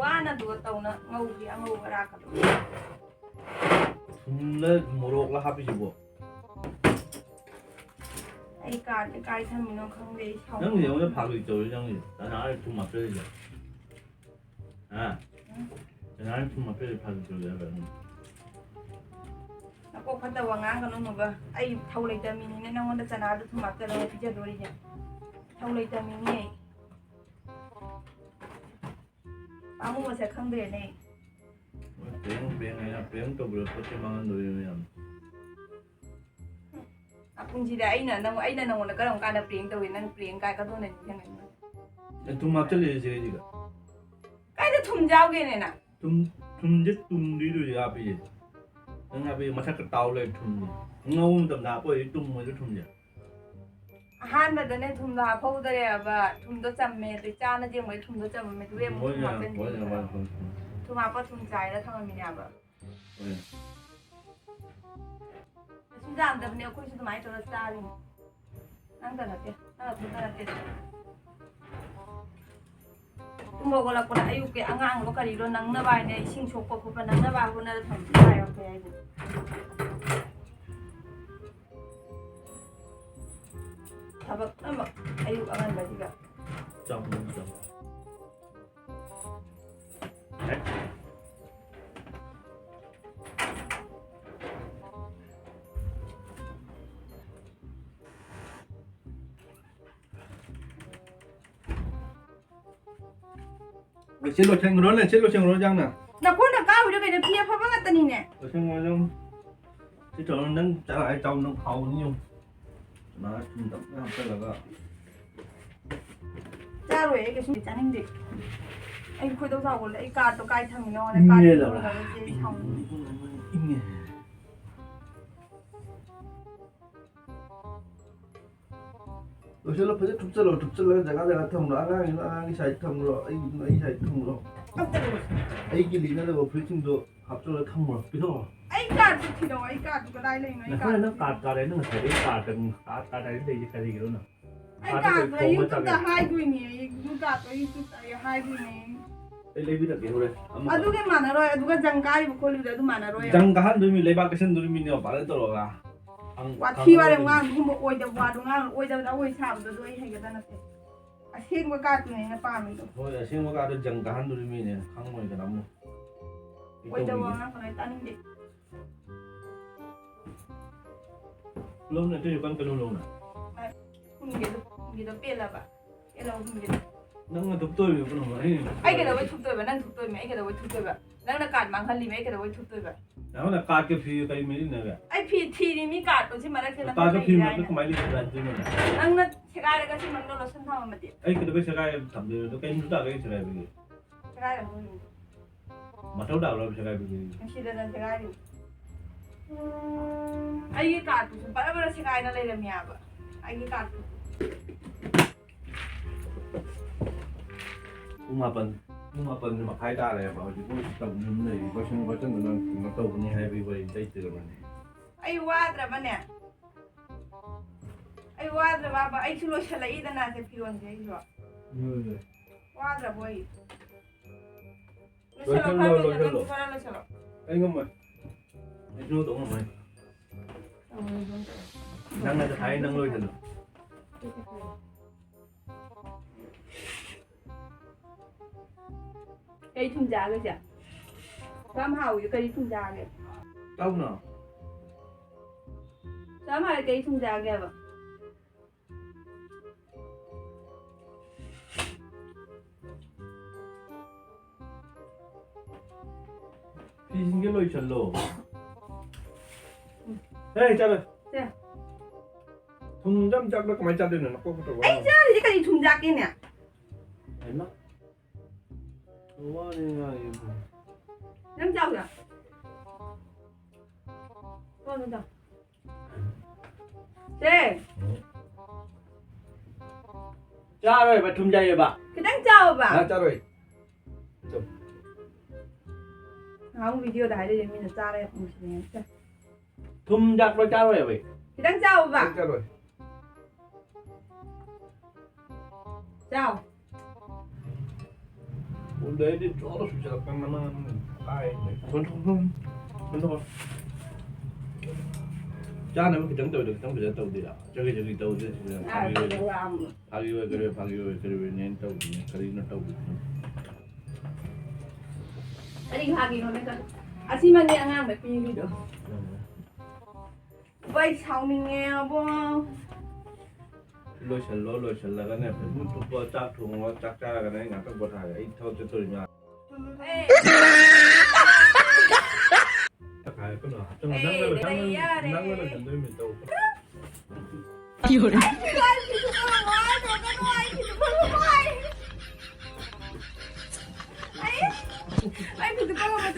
ꯋꯥꯅ ꯑꯗꯨꯒ ꯇꯧꯅ ꯉꯧꯕꯤ ꯑꯉꯧꯕ ꯑꯔꯥꯛꯀꯗꯣ꯫ ꯊꯨꯝꯂ ꯃꯣꯔꯣꯛꯂ ꯍꯥꯞꯄꯤꯁꯤꯕꯣ? ꯑꯩ ꯀꯥꯔꯠꯁꯦ ꯀꯥꯏ ꯊꯝꯃꯤꯅꯣ ꯈꯪꯗꯦ, ꯑꯩ ꯁꯥꯎꯅꯤꯡꯉꯦ꯫ ꯅꯪꯒꯤꯗꯤ ꯑꯩꯉꯣꯟꯗ ꯐꯥꯒꯤ ꯇꯧꯔꯤ, ꯅꯪꯒꯤꯗꯤ ꯀꯅꯥꯅ ꯊꯨꯝ ꯍꯥꯞꯆꯜꯂꯤꯅꯣ? ꯍꯥ? ꯀꯅꯥꯅ ꯊꯨꯝ ꯍꯥꯞꯆꯜꯂꯤ? ꯐꯥꯒꯤ ꯇꯧꯔꯤ ꯍꯥꯏꯕ ꯅꯪ? ꯅꯀꯣꯛ ꯐꯠꯇꯕ ꯉꯥꯡꯒꯅꯨ ꯅꯨꯕ꯫ ꯑꯩ ꯊꯧ ꯂꯩꯇꯕ ꯃꯤꯅꯤꯅꯦ ꯅꯪꯉꯣꯟꯗ ꯆꯅꯥꯗꯣ ꯊꯨꯝ ꯍꯥꯞꯆꯜꯂꯒ ꯄꯤꯖꯗꯣꯔꯤꯁꯦ꯫ ꯊꯧ ꯂꯩꯇꯕ ꯃꯤꯅꯦ ꯑꯩ꯫ ꯄꯥꯝꯃꯨ ꯃꯁꯛ ꯈꯪꯗ꯭ꯔꯦꯅꯦ ꯑꯩ꯫ ꯄ꯭ꯔꯦꯡ ꯄ꯭ꯔꯦꯡ ꯍꯥꯏꯅ ꯄ꯭ꯔꯦꯡ ꯇꯧꯕꯤꯔꯛꯄꯁꯦ ꯃꯥꯡꯍꯟꯗꯣꯔꯤꯕ ꯃꯌꯥꯝ꯫ ꯑꯄꯨꯟꯁꯤꯗ ꯑꯩꯅ ꯅꯪ, ꯑꯩꯅ ꯅꯪꯉꯣꯟꯗ ꯀꯔꯝ ꯀꯥꯟꯗ ꯄ꯭ꯔꯦꯡ ꯇꯧꯏ? ꯅꯪ ꯄ꯭ꯔꯦꯡ ꯀꯥꯏ ꯀꯗꯣꯝꯗ ꯅꯤꯡꯁꯤꯡꯉꯛꯏꯅꯣ? ꯑꯦ, ꯊꯨꯝ ꯍꯥꯞꯆꯜꯂꯛꯏꯁꯦ ꯑꯩꯁꯤꯒ꯫ ꯀꯥꯏꯗ ꯊꯨꯝ ꯌꯥꯎꯒꯦꯅꯦ ꯅꯪ? ꯊꯨꯝ, ꯊꯨꯝꯁꯦ ꯇꯨꯝꯗ꯭ꯔꯤꯗꯨꯗꯤ ꯍꯥꯞꯄꯤꯁꯦ꯫ ꯅꯪ ꯍꯥꯞꯄꯤꯁꯦ ꯃꯊꯛꯇ ꯇꯥꯎ ꯂꯩ ꯊꯨꯝꯁꯦ꯫ ꯉꯧꯕ ꯃꯇꯝꯗ ꯍꯥꯞꯄ ꯑꯣꯏꯗꯤ ꯇꯨꯝꯃꯣꯏꯗ ꯊꯨꯝꯁꯦ꯫ ꯑꯍꯥꯟꯕꯗꯅꯦ ꯊꯨꯝꯗꯣ ꯍꯥꯞꯍꯧꯗꯔꯦꯕ, ꯊꯨꯝꯗꯣ ꯆꯝꯃꯦ, ꯑꯗꯩ ꯆꯥꯅ ꯌꯦꯡꯕꯗ ꯊꯨꯝꯗꯣ ꯆꯝꯃꯝꯃꯦ, ꯑꯗꯨꯒ ꯑꯃꯨꯛ ꯊꯨꯝ ꯃꯣꯏꯅ, ꯍꯥꯞꯆꯤꯟꯈꯤꯕꯅꯦꯕ꯫ ꯃꯣꯏꯅ, ꯃꯣꯏꯅ, ꯃꯣꯏꯅ꯫ ꯊꯨꯝ ꯍꯥꯞꯄ ꯊꯨꯝ ꯆꯥꯏꯔ ꯊꯝꯃꯝꯃꯤꯅꯦꯕ꯫ ꯍꯣꯏ꯫ ꯀꯩꯁꯨ ꯌꯥꯝꯗꯕꯅꯦ, ꯑꯩꯈꯣꯏꯁꯨ ꯑꯗꯨꯃꯥꯏꯅ ꯇꯧꯔ ꯆꯥꯔꯤꯅꯤ꯫ ꯅꯪꯗ ꯅꯠꯇꯦ, ꯅꯪ ꯈꯛꯇ ꯅꯠꯇꯦ꯫ ꯇꯨꯝ ꯍꯧꯒꯠꯂꯛꯄꯗ ꯑꯌꯨꯛꯀꯤ ꯑꯉꯥꯡꯗꯣ ꯀꯔꯤꯅꯣ ꯅꯪꯅꯕ ꯍꯥꯏꯅ ꯏꯁꯤꯡ ꯁꯣꯛꯄ ꯈꯣꯠꯄ ꯅꯪꯅꯕ ꯍꯣꯠꯅꯔ ꯊꯝꯕꯁꯨ ꯌꯥꯏꯔꯝꯕ ꯌꯥꯏꯗꯅ꯫ ꯊꯕꯛ ꯑꯃ ꯑꯌꯨꯛ ꯑꯉꯟꯕꯁꯤꯗ꯫ ꯆꯥꯎ, ꯆꯥꯎ꯫ ꯁꯤ ꯂꯣꯏꯁꯟꯈ꯭ꯔꯣꯅꯦ, ꯁꯤ ꯂꯣꯏꯁꯟꯈ꯭ꯔꯣ ꯌꯥꯝꯅ꯫ ꯅꯈꯣꯡꯅ ꯀꯥꯎꯔꯤꯗꯣ ꯀꯩꯅꯣ? ꯐꯤ ꯑꯐꯕ ꯉꯥꯛꯇꯅꯤꯅꯦ꯫ ꯂꯣꯏꯁꯟꯈ꯭ꯔꯣ ꯑꯗꯨꯝ꯫ ꯁꯤ ꯇꯧꯔꯣ, ꯅꯪ ꯆꯔꯥ ꯆꯥꯎ, ꯅꯪ ꯍꯥꯎꯅꯤ ꯌꯦꯡꯉꯨ꯫ ꯁꯨꯃꯥꯏꯅ ꯊꯨꯝ ꯇꯞꯅ ꯍꯥꯞꯆꯜꯂꯒ꯫ ꯆꯥꯔꯣꯏ, ꯑꯩ ꯀꯩꯁꯨ ꯆꯥꯅꯤꯡꯗꯦ꯫ ꯑꯩ ꯈꯣꯏꯗꯧ ꯁꯥꯎꯒꯠꯂꯦ꯫ ꯑꯩ ꯀꯥꯔꯠꯇꯣ ꯀꯥꯏ ꯊꯝꯃꯤꯅꯣ? ꯑꯩ ꯀꯥꯔꯠ ꯏꯪꯉꯦ ꯊꯝꯃꯤꯅꯣ? ꯂꯧꯔꯥ꯫ ꯑꯩ ꯁꯥꯎꯅꯤꯡꯉꯦ꯫ ꯏꯪꯉꯦ꯫ ꯂꯣꯏꯁꯤꯜꯂꯣ, ꯐꯖꯅ ꯊꯨꯞꯆꯜꯂꯣ, ꯊꯨꯞꯆꯜꯂꯒ ꯖꯒꯥ ꯖꯒꯥ ꯊꯝꯃꯨꯔꯣ꯫ ꯑꯉꯥꯡꯒꯤꯅ ꯑꯉꯥꯡꯒꯤ ꯁꯥꯏꯗ ꯊꯝꯃꯨꯔꯣ, ꯑꯩꯒꯤꯗꯨꯅ ꯑꯩ ꯁꯥꯏꯗ ꯊꯝꯃꯨꯔꯣ꯫ ꯑꯝꯇ ꯂꯧꯔꯣ꯫ ꯑꯩꯒꯤ ꯂꯤꯅꯅꯕ ꯐꯨꯔꯤꯠꯁꯤꯡꯗꯣ ꯍꯥꯞꯆꯜꯂꯒ ꯊꯝꯃꯨꯔꯣ, ꯄꯤꯊꯣꯛꯈ꯭ꯔꯣ꯫ ꯑꯩ ꯀꯥꯔꯠꯇꯨ ꯊꯤꯔꯛꯑꯣ, ꯑꯩ ꯀꯥꯔꯠꯇꯨ ꯀꯗꯥꯏ ꯂꯩꯅꯣ? ꯑꯩ ꯅꯈꯣꯏꯅ ꯀꯥꯔꯠꯇꯨ ꯅꯪ ꯀꯥꯔꯠ ꯀꯥꯔꯦ, ꯅꯪ ꯉꯁꯥꯏꯗꯒꯤ ꯀꯥꯔꯠ ꯀꯥꯔꯠ ꯀꯥꯔꯦ ꯂꯩꯁꯦ ꯀꯔꯤꯒꯤꯅꯣ ꯅꯪ? ꯑꯩ ꯀꯥꯔꯠꯇ ꯀꯥꯔꯠꯇꯣ ꯀꯩ ꯐꯣꯝ ꯑꯃ ꯌꯨꯇꯨꯕꯇ ꯆꯪꯉꯦ? ꯍꯥꯏꯗꯣꯏꯅꯦ, ꯑꯩ ꯌꯨꯇꯨꯕ ꯀꯥꯔꯠꯇꯣ ꯑꯩ ꯌꯨꯇꯨꯕꯇ ꯑꯩ ꯍꯥꯏꯗꯣꯏꯅꯦ꯫ ꯂꯩꯕꯤꯔꯛꯀꯦ ꯍꯣꯔꯦꯟ꯫ ꯑꯃ ꯑꯗꯨꯒ ꯃꯥꯟꯅꯔꯣꯏ, ꯑꯗꯨꯒ ꯖꯪ ꯀꯥꯔꯤꯕ ꯈꯣꯠꯂꯤꯕꯗꯣ ꯑꯗꯨ ꯃꯥꯟꯅꯔꯣꯏ꯫ ꯖꯪ ꯀꯥꯍꯟꯗꯣꯏ ꯃꯤ, ꯂꯩꯕꯥꯛ ꯀꯩꯁꯟꯗꯣꯏ ꯃꯤꯅꯦ ꯃꯄꯥꯟꯗ ꯇꯧꯔꯒ꯫ ꯈꯪ- ꯋꯥꯊꯤ ꯋꯥꯔꯦꯝ ꯈꯪꯉꯕꯅꯤ꯫ ꯉꯥꯡ, ꯑꯗꯨꯒꯨꯝꯕ ꯑꯣꯏꯗꯕ ꯋꯥꯗꯣ ꯉꯥꯡ, ꯑꯣꯏꯗꯕꯗ ꯑꯣꯏ ꯁꯥꯕꯗꯣ ꯑꯗꯨ ꯑꯩ ꯍꯩꯒꯗꯕ ꯅꯠꯇꯦ꯫ ꯑꯁꯦꯡꯕ ꯀꯥꯔꯇꯨꯅꯦ ꯑꯩꯅ ꯄꯥꯝꯃꯤꯗꯣ꯫ ꯍꯣꯏ, ꯑꯁꯦꯡꯕ ꯀꯥꯔꯇꯨ ꯖꯪ ꯀꯥꯍꯟꯗꯣꯔꯤ ꯃꯤꯅꯦ, ꯈꯪꯉꯣꯏꯗꯅ ꯑꯃꯨꯛ꯫ ꯑꯩ ꯑꯣꯏꯗꯕ ꯋꯥ ꯇꯧꯕꯤꯒꯦ꯫ ꯉꯥꯡ ꯀꯅꯥ ꯇꯥꯅꯤꯡꯗꯦ꯫ ꯂꯧꯅ ꯑꯇꯩꯁꯨ ꯀꯟ ꯀꯩꯅꯣ ꯂꯧꯅ꯫ ꯍꯨꯟꯒꯦꯗꯣ, ꯍꯨꯟꯒꯦꯗꯣ ꯄꯦꯜꯂꯕ? ꯄꯦꯜꯂꯕ ꯍꯨꯟꯒꯦꯗꯣ? ꯅꯪꯅ ꯊꯨꯞꯇꯣꯏꯕ ꯄꯨꯝꯅꯃꯛ ꯑꯩꯅ ꯑꯩ ꯀꯩꯗꯧꯕꯩ ꯊꯨꯞꯇꯣꯏꯕ? ꯅꯪ ꯊꯨꯞꯇꯣꯏꯃꯤ, ꯑꯩ ꯀꯩꯗꯧꯕꯩ ꯊꯨꯞꯇꯣꯏꯕ? ꯅꯪꯅ ꯀꯥꯔꯠ ꯃꯥꯡꯍꯜꯂꯤꯃꯤ, ꯑꯩ ꯀꯩꯗꯧꯕꯩ ꯊꯨꯞꯇꯣꯏꯕ? ꯅꯪꯅ ꯀꯥꯔꯠꯀ ꯐꯤꯒ ꯀꯔꯤ ꯃꯔꯤ ꯂꯩꯅꯒꯦ? ꯑꯩ ꯐꯤ ꯊꯤꯔꯤꯃꯤ, ꯀꯥꯔꯠꯇꯣ ꯁꯤ ꯃꯔꯛꯁꯤꯗ ꯅꯪ ꯀꯥꯔꯠꯀ ꯐꯤ ꯂꯩꯔꯤꯔꯥ ꯃꯔꯛꯇ ꯍꯥꯏꯅ꯫ ꯀꯃꯥꯏꯅ ꯂꯩꯅꯗꯣꯏꯅꯣ ꯅꯪ? ꯅꯪꯅ ꯁꯦꯒꯥꯏꯔꯒ ꯁꯤ ꯃꯅꯨꯡꯗ ꯂꯣꯠꯁꯟ ꯊꯝꯃꯝꯃꯗꯤ? ꯑꯩ ꯀꯩꯗꯧꯕꯩ ꯁꯦꯒꯥꯏ ꯊꯝꯗꯣꯏꯅꯣ? ꯑꯗꯣ ꯀꯩ ꯅꯨꯃꯤꯠ ꯇꯥꯒꯦ ꯑꯩ ꯁꯦꯒꯥꯏꯕꯒꯤ? ꯁꯦꯒꯥꯏꯔꯝꯃꯣꯏ꯫ ꯃꯊꯧ ꯇꯥꯕ꯭ꯔꯣ ꯁꯦꯒꯥꯏꯕꯒꯤ? ꯅꯨꯡꯁꯤꯗꯅ ꯁꯦꯒꯥꯏꯔꯤꯅꯤ꯫ ꯑꯩꯒꯤ ꯀꯥꯔꯠꯇꯨꯁꯨ ꯕꯔ ꯕꯔ ꯁꯦꯒꯥꯏꯅ ꯂꯩꯔꯝꯃꯦ ꯍꯥꯏꯕ꯫ ꯑꯩꯒꯤ ꯀꯥꯔꯠꯇꯨ꯫ ꯄꯨꯡ ꯃꯥꯄꯟ, ꯄꯨꯡ ꯃꯥꯄꯟ ꯃꯈꯥꯏ ꯇꯥꯔꯦꯕ꯫ ꯍꯧꯖꯤꯛ ꯄꯨꯡ ꯇꯧꯅꯤꯡ ꯂꯩꯔꯤ꯫ ꯂꯣꯏꯁꯟ ꯈꯣꯠꯆꯟꯗꯅ ꯀꯩꯅꯣ ꯇꯧꯒꯅꯤ ꯍꯥꯏꯕꯒꯤ ꯋꯥꯔꯤ ꯑꯇꯩ ꯂꯩꯇ꯭ꯔꯕꯅꯦ꯫ ꯑꯩ ꯋꯥꯗ꯭ꯔꯕꯅꯦ? ꯑꯩ ꯋꯥꯗ꯭ꯔꯕꯕ? ꯑꯩꯁꯨ ꯂꯣꯏꯁꯜꯂꯛꯏꯗꯅ ꯁꯦ ꯐꯤꯔꯣꯟꯁꯦ ꯑꯩꯁꯨ꯫ ꯎꯝ꯫ ꯋꯥꯗ꯭ꯔꯕꯣ ꯑꯩ? ꯂꯣꯏꯁꯜꯂꯣ, ꯂꯣꯏꯁꯜꯂꯣ, ꯈꯔ ꯂꯣꯏꯁꯜꯂꯣ, ꯂꯣꯏꯁꯜꯂꯣ꯫ ꯅꯪꯁꯨ ꯈꯔ ꯂꯣꯏꯁꯜꯂꯣ꯫ ꯑꯩ ꯉꯝꯃꯣꯏ꯫ ꯑꯩ ꯁꯨ ꯇꯧ ꯉꯝꯃꯣꯏ꯫ ꯇꯧꯔꯣꯏ, ꯑꯗꯨꯝ ꯇꯧꯔꯣ꯫ ꯅꯪꯅ ꯇꯧꯈꯥꯏ, ꯅꯪ ꯂꯣꯏꯁꯜꯂꯣ꯫ ꯀꯩ ꯊꯨꯝ ꯆꯥꯒꯦ ꯆꯦ? ꯌꯥꯝ ꯍꯥꯎꯋꯤ, ꯀꯔꯤ ꯊꯨꯝ ꯆꯥꯒꯦ? ꯇꯧꯅꯣ꯫ ꯆꯥꯝ ꯍꯥꯏ ꯀꯩ ꯊꯨꯝ ꯆꯥꯒꯦꯕ? ꯐꯤꯁꯤꯡꯁꯦ ꯂꯣꯏꯁꯜꯂꯣ꯫ ꯍꯦ, ꯆꯠꯂꯣ꯫ ꯁꯦ꯫ ꯊꯨꯝ ꯆꯝ ꯆꯥꯛꯂ ꯀꯃꯥꯏꯅ ꯆꯥꯗꯣꯏꯅꯣ? ꯅꯀꯣꯛ ꯀ ꯇꯧꯕ ꯑꯩ ꯆꯥꯔꯤꯁꯦ ꯀꯔꯤ ꯊꯨꯝ ꯆꯥꯛꯀꯦꯅꯦ? ꯍꯩꯃꯥ꯫ ꯋꯥꯅꯤ ꯉꯥꯡꯉꯤꯕꯨ꯫ ꯅꯪ ꯆꯥꯎꯗ꯫ ꯀꯣꯟꯅ ꯆꯥꯎ꯫ ꯁꯦ꯫ ꯆꯥꯔꯣꯏꯕ, ꯊꯨꯝ ꯆꯥꯏꯌꯦꯕ꯫ ꯈꯤꯇꯪ ꯆꯥꯎꯕ꯫ ꯉꯥ ꯆꯥꯔꯣꯏ꯫ ꯅꯍꯥꯟꯃꯨꯛ video ꯗ ꯍꯥꯏꯔꯛꯏ ꯃꯤꯅ ꯆꯥꯔꯦ ꯈꯪꯕꯁꯤꯅꯦ꯫ ꯊꯨꯝ ꯆꯥꯛꯄ ꯆꯥꯔꯣꯏꯕ ꯑꯩ꯫ ꯈꯤꯇꯪ ꯆꯥꯎꯕ꯫ ꯈꯤꯇꯪ ꯆꯥꯔꯣꯏ꯫ ꯆꯥꯎ꯫ ꯑꯗꯩꯗꯤ ꯖꯣꯔ ꯁꯨꯖꯜꯂꯛꯄ ꯃꯅꯝ ꯀꯥꯏ꯫ ꯆꯥꯅꯕ ꯈꯤꯇꯪ ꯇꯧꯗ, ꯈꯤꯇꯪ ꯐꯖꯅ ꯇꯧꯗꯣꯏꯔꯥ? ꯆꯒꯤ ꯆꯒꯤ ꯇꯧꯗꯦ ꯁꯤꯗ꯫ ꯐꯥꯒꯤ ꯑꯣꯏ, ꯐꯥꯒꯤ ꯑꯣꯏ, ꯀꯔꯤ ꯑꯣꯏ, ꯐꯥꯒꯤ ꯑꯣꯏ, ꯀꯔꯤ ꯑꯣꯏꯅꯦꯅ ꯇꯧꯕꯅꯦ, ꯀꯔꯤꯅꯣ ꯇꯧꯕꯅꯦ? ꯀꯔꯤ ꯐꯥꯒꯤꯅꯣꯅꯦ? ꯑꯁꯤꯃꯛꯅꯦ ꯑꯉꯥꯡꯗ ꯄꯤꯔꯤꯗꯣ꯫ ꯎꯝ꯫ ꯚꯥꯏ, ꯁꯥꯎꯅꯤꯡꯉꯦ ꯑꯕꯣ꯫ ꯂꯣꯏꯁꯜꯂꯣ, ꯂꯣꯏꯁꯜꯂꯒꯅꯦ, ꯐꯖꯅ ꯊꯨꯞꯄꯣ, ꯆꯥꯛ ꯊꯣꯡꯉꯣ, ꯆꯥꯛ ꯆꯥꯔꯒꯅꯦ ꯑꯩ ꯉꯥꯛꯇꯪ ꯄꯣꯊꯥꯒꯦ, ꯑꯩ ꯊꯕꯛ ꯆꯠꯇꯣꯔꯤꯃꯤ꯫ ꯑꯦ꯫ ꯆꯥꯛ ꯍꯥꯏꯔꯛꯀꯅꯣ, ꯍꯥꯞꯆꯤꯜꯂꯣ, ꯑꯦ, ꯅꯪꯅ ꯂꯣꯏ-, ꯂꯩ ꯅꯪꯅ-, ꯌꯥꯔꯦ꯫ ꯅꯪꯅ ꯂꯣꯏꯁꯟꯗꯣꯏꯃꯤ, ꯇꯧ꯫ ꯑꯩ ꯐꯤꯗꯨ ꯄꯥꯏꯔꯝꯃꯣ, ꯑꯩ ꯐꯤꯗꯨ ꯄꯥꯏꯔꯝꯃꯣ, ꯑꯩ꯫ ꯑꯩ ꯐꯤꯗꯨ ꯄꯥꯏꯔꯝꯃꯣ, ꯑꯩ꯫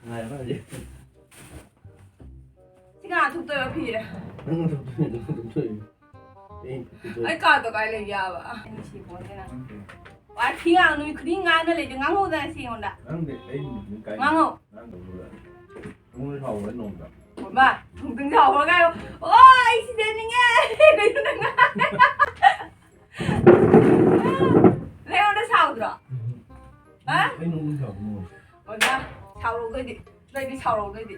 ꯉꯥꯏꯔꯣ ꯍꯧꯖꯤꯛ꯫ ꯁꯤ ꯉꯥ ꯊꯨꯞꯇꯣꯏꯕ ꯐꯤꯔꯦ꯫ ꯅꯪ ꯊꯨꯞꯇꯣꯏꯅꯦ, ꯅꯪ ꯊꯨꯞꯇꯣꯏꯅꯦ꯫ ꯑꯩ ꯊꯨꯞꯇꯣꯏꯅꯦ꯫ ꯑꯩ ꯀꯥꯗꯣ ꯀꯥꯏ ꯂꯩꯒꯦ ꯍꯥꯏꯕ? ꯑꯩ ꯅꯨꯡꯁꯤ ꯄꯣꯟꯇꯦ ꯅꯪ꯫ ꯈꯪꯗꯦ꯫ ꯋꯥ ꯊꯤ ꯉꯥꯡ-, ꯅꯨꯃꯤꯠ ꯈꯨꯗꯤꯡ ꯉꯥꯡꯅ ꯂꯩꯗꯣ, ꯉꯥꯡꯍꯧꯗꯅ ꯁꯤ ꯑꯩꯉꯣꯟꯗ꯫ ꯉꯥꯡꯗꯦ, ꯑꯩ ꯅꯨꯃꯤꯠ ꯈꯨꯗꯤꯡ ꯀꯥꯏ ꯉꯥꯡꯉꯣ꯫ ꯉꯥꯡꯗꯕꯗꯨꯗ꯫ ꯊꯃꯣꯏ ꯁꯥꯎꯕ꯭ꯔꯥ ꯅꯣꯡꯃꯗ? ꯃꯥ, ꯊꯨꯝ ꯊꯨꯝ ꯁꯥꯎꯕ꯭ꯔꯥ ꯀꯥꯏ꯫ ꯑꯣ, ꯑꯩ ꯁꯤꯖꯅꯤꯡꯉꯦ꯫ ꯀꯩꯅꯣ ꯅꯪ ꯉꯥꯡ-, ꯅꯪꯉꯣꯟꯗ ꯁꯥꯎꯗ꯭ꯔꯣ? ꯎꯝ꯫ ꯍꯥ? ꯑꯩ ꯅꯣꯡꯃ ꯁꯥꯎꯕ ꯅꯣꯡꯃ꯫ ꯑꯣꯖꯥ, ꯁꯥꯎꯔꯧꯗꯣꯏꯗꯤ꯫ ꯅꯣꯏꯗꯤ ꯁꯥꯎꯔꯧꯗꯣꯏꯗꯤ꯫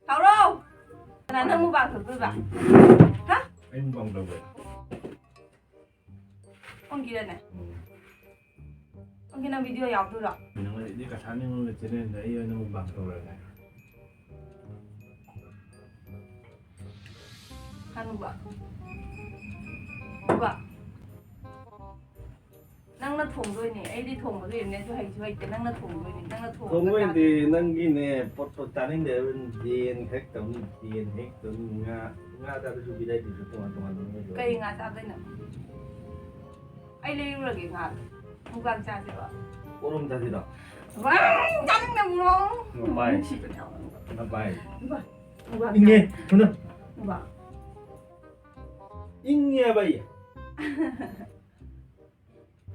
ꯁꯥꯎꯔꯣ! ꯀꯅꯥ ꯅꯪ ꯃꯨꯛꯕꯥꯡ ꯇꯧꯗꯣꯏꯕ? ꯍꯥ? ꯑꯩ ꯃꯨꯛꯕꯥꯡ ꯇꯧꯒꯦ꯫ ꯑꯣꯟꯈꯤꯔꯅꯦ? ꯎꯝ꯫ ꯑꯣꯟꯈꯤ ꯅꯪ ꯚꯤꯗꯤꯑꯣ ꯌꯥꯎꯗꯣꯏꯔꯣ? ꯅꯪ ꯑꯩꯗꯤ ꯀꯁꯥꯅꯤ ꯃꯣꯏꯒꯤ ꯆꯦꯅꯦꯜꯗ ꯑꯩ ꯑꯣꯏꯅ ꯃꯨꯛꯕꯥꯡ ꯇꯧꯔꯒꯦ꯫ ꯍꯅꯨꯕ꯫ ꯍꯅꯨꯕ꯫ ꯅꯪꯅ ꯊꯣꯡꯗꯣꯏꯅꯦ꯫ ꯑꯩꯗꯤ ꯊꯣꯡꯕꯗꯣ ꯌꯦꯡꯅꯦꯁꯨ ꯍꯩꯁꯨ ꯍꯩꯇꯦ꯫ ꯅꯪꯅ ꯊꯣꯡꯗꯣꯏꯅꯦ꯫ ꯅꯪꯅ ꯊꯣꯡꯕꯗ ꯊꯣꯡꯕ ꯑꯣꯏꯅꯗꯤ ꯆꯥꯗꯣꯏꯅꯦ꯫ ꯅꯪꯒꯤꯅꯦ ꯄꯣꯠꯇꯣ ꯆꯥꯅꯤꯡꯗꯦ ꯍꯥꯏꯕ ꯌꯦꯟ ꯍꯦꯛ ꯇꯧꯅꯤ, ꯌꯦꯟ ꯍꯦꯛ ꯇꯧꯅꯤ, ꯉꯥ, ꯉꯥ ꯆꯥꯗ꯭ꯔꯁꯨ ꯚꯦꯔꯥꯏꯇꯤꯁꯨ ꯇꯣꯉꯥꯟ ꯇꯣꯉꯥꯟꯕ ꯑꯃ ꯂꯩ꯫ ꯀꯩ ꯉꯥ ꯆꯥꯗꯣꯏꯅꯣ? ꯑꯩ ꯂꯩꯔꯨꯔꯒꯦ ꯉꯥꯗꯣ꯫ ꯃꯨꯛꯕꯥꯡ ꯆꯥꯁꯦꯕ꯫ ꯄꯣꯔꯣꯝ ꯆꯥꯁꯤꯔꯣ? ꯋꯥ, ꯆꯥꯅꯤꯡꯗꯕ꯭ꯔꯣ? ꯉꯄꯥꯏ꯫ ꯅꯨꯡꯁꯤꯕꯅꯦ ꯌꯥꯝꯅ꯫ ꯉꯄꯥꯏ꯫ ꯃꯨꯛꯕꯥꯡ, ꯃꯨꯛꯕꯥꯡ ꯏꯪꯉꯦ, ꯆꯥꯁꯦ꯫ ꯊꯨꯅ꯫ ꯃꯨꯛꯕꯥꯡ꯫ ꯏꯪꯉꯦ ꯍꯥꯏꯕ ꯑꯩ꯫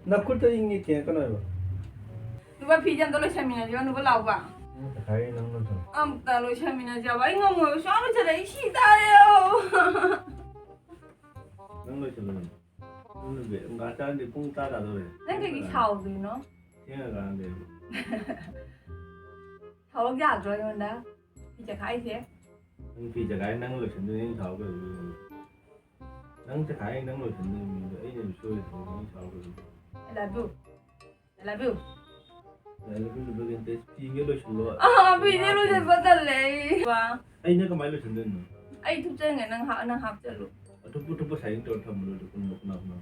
ꯅꯈꯨꯠꯇ ꯏꯪꯉꯦ ꯊꯦꯡꯉꯛꯀꯅꯣ ꯍꯥꯏꯕ꯫ ꯅꯨꯄꯥ, ꯐꯤꯁꯦ ꯑꯝꯇ ꯂꯣꯏꯁꯟꯃꯤꯟꯅꯁꯤꯔꯣ, ꯅꯨꯄꯥ ꯂꯥꯎꯕ? ꯎꯝ, ꯉꯁꯥꯏ ꯅꯪ ꯂꯣꯏꯁꯜꯂꯣ꯫ ꯑꯝꯇ ꯂꯣꯏꯁꯟꯃꯤꯟꯅꯁꯤ ꯍꯥꯏꯕ꯫ ꯑꯩ ꯉꯝꯃꯣꯏꯕ, ꯁꯨꯡꯌꯥ ꯂꯣꯏꯁꯜꯂꯦ꯫ ꯑꯩ ꯁꯤ ꯇꯥꯔꯦ꯫ ꯅꯪ ꯂꯣꯏꯁꯜꯂꯣ ꯅꯪ꯫ ꯉꯥꯏꯍꯥꯛ ꯆꯥꯔꯗꯤ ꯄꯨꯡ ꯇꯔꯥ ꯇꯥꯗꯧꯔꯦ꯫ ꯅꯪ ꯀꯩꯒꯤ ꯁꯥꯎꯗꯣꯏꯅꯣ? ꯊꯦꯡꯉꯀꯥꯟꯗ꯫ ꯁꯥꯎꯔꯛ ꯌꯥꯗ꯭ꯔꯣ ꯑꯩꯉꯣꯟꯗ? ꯐꯤ ꯆꯈꯥꯏꯁꯦ꯫ ꯅꯪ ꯐꯤ ꯆꯈꯥꯏ ꯅꯪ ꯂꯣꯏꯁꯟꯗꯣꯏꯅꯦ, ꯑꯩꯅ ꯁꯥꯎꯔꯛꯀꯗꯣꯏꯅꯦ꯫ ꯅꯪ ꯆꯈꯥꯏ ꯅꯪ ꯂꯣꯏꯁꯟꯗꯣꯏꯅꯦ, ꯑꯩꯅ ꯁꯣꯏꯗꯣꯏꯅꯦ, ꯑꯩꯅ ꯁꯥꯎꯔꯛꯀꯗꯣꯏꯅꯦ꯫ I love you. I love you. ꯂꯣꯏꯁꯜꯂꯣ꯫ ꯑꯥ, ꯐꯤꯁꯦ ꯂꯣꯏꯁꯟꯕ ꯇꯜꯂꯦ ꯑꯩ꯫ ꯋꯥ꯫ ꯑꯩꯅ ꯀꯃꯥꯏꯅ ꯂꯣꯏꯁꯟꯗꯣꯏꯅꯣ? ꯑꯩ ꯊꯨꯞꯆꯟꯒꯦ, ꯅꯪ ꯍꯥ-, ꯅꯪ ꯍꯥꯞꯆꯜꯂꯨ꯫ ꯑꯇꯨꯞꯄ ꯑꯇꯨꯞꯄ ꯁꯥꯏꯟ ꯇꯧꯔ ꯊꯝꯃꯨ ꯂꯣꯏꯔꯦ, ꯄꯨꯟꯅ ꯄꯨꯟꯅ ꯄꯨꯟꯅ꯫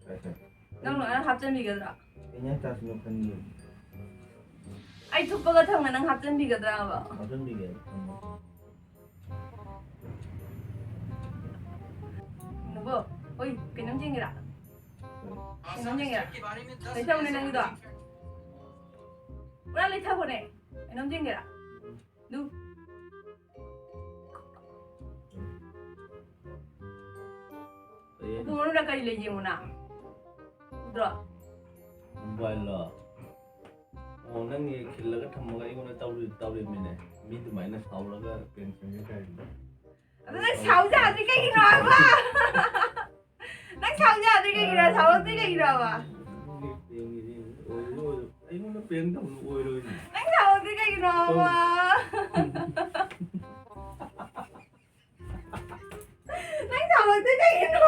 ꯁꯥꯏ, ꯁꯥꯏ꯫ ꯅꯪ ꯂꯣꯏꯅ ꯍꯥꯞꯆꯟꯕꯤꯒꯗ꯭ꯔꯥ? ꯀꯩ ꯏꯟꯖꯥꯡ ꯆꯥꯁꯤꯅꯣ ꯈꯟꯕꯤꯌꯨ꯫ ꯑꯩ ꯊꯨꯞꯄꯒ ꯊꯝꯒꯦ, ꯅꯪ ꯍꯥꯞꯆꯟꯕꯤꯒꯗ꯭ꯔꯕ? ꯍꯥꯞꯆꯟꯕꯤꯒꯦ꯫ ꯅꯕꯣ, ꯍꯣꯏ, ꯀꯩꯅꯣꯝ ꯆꯦꯟꯒꯦꯔꯥ? ꯀꯩꯅꯣꯝ ꯆꯦꯟꯒꯦꯔꯥ? ꯂꯩꯊꯧꯅꯦ ꯅꯪꯒꯤꯗꯣ꯫ ꯄꯨꯔꯥ ꯂꯩꯊꯧꯕꯅꯦ꯫ ꯀꯩꯅꯣꯝ ꯆꯦꯟꯒꯦꯔꯥ? ꯗꯨ꯫ ꯎꯄꯨ ꯃꯅꯨꯡꯗ ꯀꯔꯤ ꯂꯩ ꯌꯦꯡꯉꯨꯅ? ꯎꯗ꯭ꯔꯣ? ꯃꯣꯕꯥꯏꯜꯂꯣ? ꯑꯣ, ꯅꯪꯒꯤ ꯈꯤꯜꯂꯒ ꯊꯝꯃꯒ ꯑꯩꯉꯣꯟꯗ ꯇꯧꯔꯤ-, ꯇꯧꯔꯤꯕꯅꯤꯅꯦ꯫ ꯃꯤ ꯑꯗꯨꯃꯥꯏꯅ ꯁꯥꯎꯔꯒ ꯄꯦꯟꯁꯟꯒ ꯀꯥꯏꯗꯅ꯫ ꯑꯗꯨ ꯅꯪ ꯁꯥꯎ ꯌꯥꯗ꯭ꯔꯤ ꯀꯩꯒꯤꯅꯣ ꯍꯥꯏꯕ? ꯅꯪ ꯁꯥꯎ ꯌꯥꯗ꯭ꯔꯤ ꯀꯩꯒꯤꯅꯣ? ꯁꯥꯎꯔꯛꯇ꯭ꯔꯤ ꯀꯩꯒꯤꯅꯣꯕ? ꯅꯪꯒꯤ ꯄꯦꯟꯒꯤꯗꯤ ꯑꯣꯏꯔꯣꯏ, ꯑꯣꯏꯔꯣꯏ꯫ ꯑꯩꯉꯣꯟꯗ ꯄꯦꯟ ꯇꯧꯅꯨ, ꯑꯣꯏꯔꯣꯏ꯫ ꯅꯪ ꯁꯥꯎꯔꯛꯇ꯭ꯔꯤ ꯀꯩꯒꯤꯅꯣꯕ? ꯅꯪ ꯁꯥꯎꯔꯛꯇ꯭ꯔꯤ ꯀꯩꯒꯤꯅꯣ?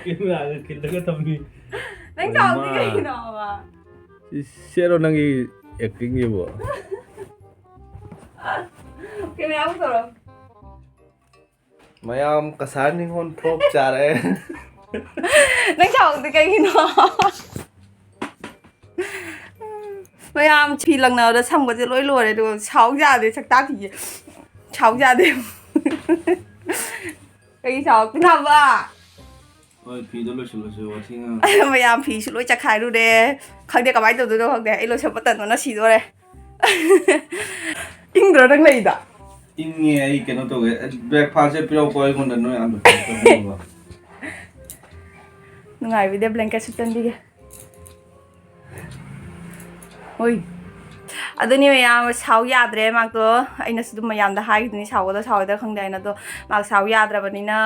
ꯀꯦꯃꯦꯔꯥꯒ ꯈꯤꯜꯂꯒ ꯊꯝꯃꯤ꯫ ꯅꯪ ꯁꯥꯎꯔꯛꯇ꯭ꯔꯤ ꯃꯥ꯫ ꯀꯩꯒꯤꯅꯣꯕ? ꯁꯤ ꯁꯦꯔꯣ ꯅꯪꯒꯤ ꯑꯦꯛꯇꯤꯡꯁꯤꯕꯣ? ꯀꯦꯃꯦꯔꯥ ꯑꯃꯨꯛ ꯇꯧꯔꯣ꯫ ꯃꯌꯥꯝ ꯀꯁꯥꯔ ꯅꯤꯉꯣꯜ ꯐ꯭ꯂꯣꯞ ꯆꯥꯔꯦ꯫ ꯅꯪ ꯁꯥꯎꯔꯛꯇ꯭ꯔꯤ ꯀꯩꯒꯤꯅꯣ? ꯃꯌꯥꯝ ꯐꯤ ꯂꯪꯅꯕꯗ ꯁꯝꯒꯁꯦ ꯂꯣꯏ ꯂꯣꯏꯔꯦ, ꯑꯗꯨꯒ ꯁꯥꯎ ꯌꯥꯗꯦ, ꯁꯛꯇꯥꯛ ꯊꯤꯌꯦ꯫ ꯁꯥꯎ ꯌꯥꯗꯦ꯫ ꯀꯩ ꯁꯥꯎꯔꯛꯇꯣꯏꯅꯣꯕ? ꯍꯣꯏ, ꯐꯤꯗꯣ ꯂꯣꯏꯁꯤꯜꯂꯁꯤ, ꯋꯥꯊꯤ ꯉꯥꯡ꯫ ꯃꯌꯥꯝ ꯐꯤꯁꯨ ꯂꯣꯏ ꯆꯈꯥꯏꯔꯨꯔꯦ꯫ ꯈꯪꯗꯦ ꯀꯃꯥꯏꯅ ꯇꯧꯗꯣꯏꯅꯣ ꯈꯪꯗꯦ꯫ ꯑꯩ ꯂꯣꯏꯁꯟꯕ ꯇꯟꯕꯅ ꯁꯤꯗꯣꯔꯦ꯫ ꯏꯪꯗ꯭ꯔꯣ ꯅꯪ ꯂꯩꯗꯣ? ꯏꯪꯉꯦ, ꯑꯩ ꯀꯩꯅꯣ ꯇꯧꯒꯦ꯫ ꯕ꯭ꯔꯦꯛꯐꯥꯁꯁꯦ ꯄꯤꯔꯛꯎꯀꯣ ꯑꯩꯉꯣꯟꯗ, ꯅꯣꯏ ꯑꯥꯂꯨ ꯀꯩꯅꯣ ꯇꯧꯅꯕ꯫ ꯅꯨꯡꯉꯥꯏꯕꯤꯗꯦ, ꯕ꯭ꯂꯦꯡꯀꯦꯠ ꯁꯨꯞꯆꯟꯕꯤꯒꯦ꯫ ꯍꯣꯏ꯫ ꯑꯗꯨꯅꯤ ꯃꯌꯥꯝ, ꯁꯥꯎ ꯌꯥꯗ꯭ꯔꯦ ꯃꯥꯛꯇꯣ꯫ ꯑꯩꯅꯁꯨ ꯑꯗꯨꯝ ꯃꯌꯥꯝꯗ ꯍꯥꯏꯈꯤꯗꯨꯅꯤ, ꯁꯥꯎꯒꯗ꯭ꯔꯥ ꯁꯥꯎꯔꯣꯏꯗ꯭ꯔꯥ ꯈꯪꯗꯦ ꯍꯥꯏꯅ꯫ ꯑꯗꯣ ꯃꯥꯛ ꯁꯥꯎ ꯌꯥꯗ꯭ꯔꯕꯅꯤꯅ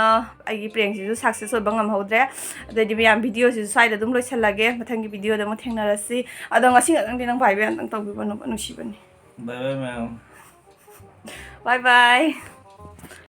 ꯑꯩꯒꯤ prankꯁꯤꯁꯨ success ꯑꯣꯏꯕ ꯉꯝꯍꯧꯗ꯭ꯔꯦ꯫ ꯑꯗꯩꯗꯤ ꯃꯌꯥꯝ, videoꯁꯤꯁꯨ ꯁ꯭ꯋꯥꯏꯗ ꯑꯗꯨꯝ ꯂꯣꯏꯁꯤꯜꯂꯒꯦ꯫ ꯃꯊꯪꯒꯤ videoꯗ ꯑꯃꯨꯛ ꯊꯦꯡꯅꯔꯁꯤ꯫ ꯑꯗꯣ ꯉꯁꯤ ꯉꯥꯛꯇꯪꯗꯤ ꯅꯪ ꯚꯥꯏ ꯚꯥꯏ ꯑꯝꯇꯪ ꯇꯧꯕꯤꯕ, ꯅꯨꯡꯁꯤꯕꯅꯤ꯫ Bye bye ꯃꯌꯥꯝ꯫ Bye bye꯫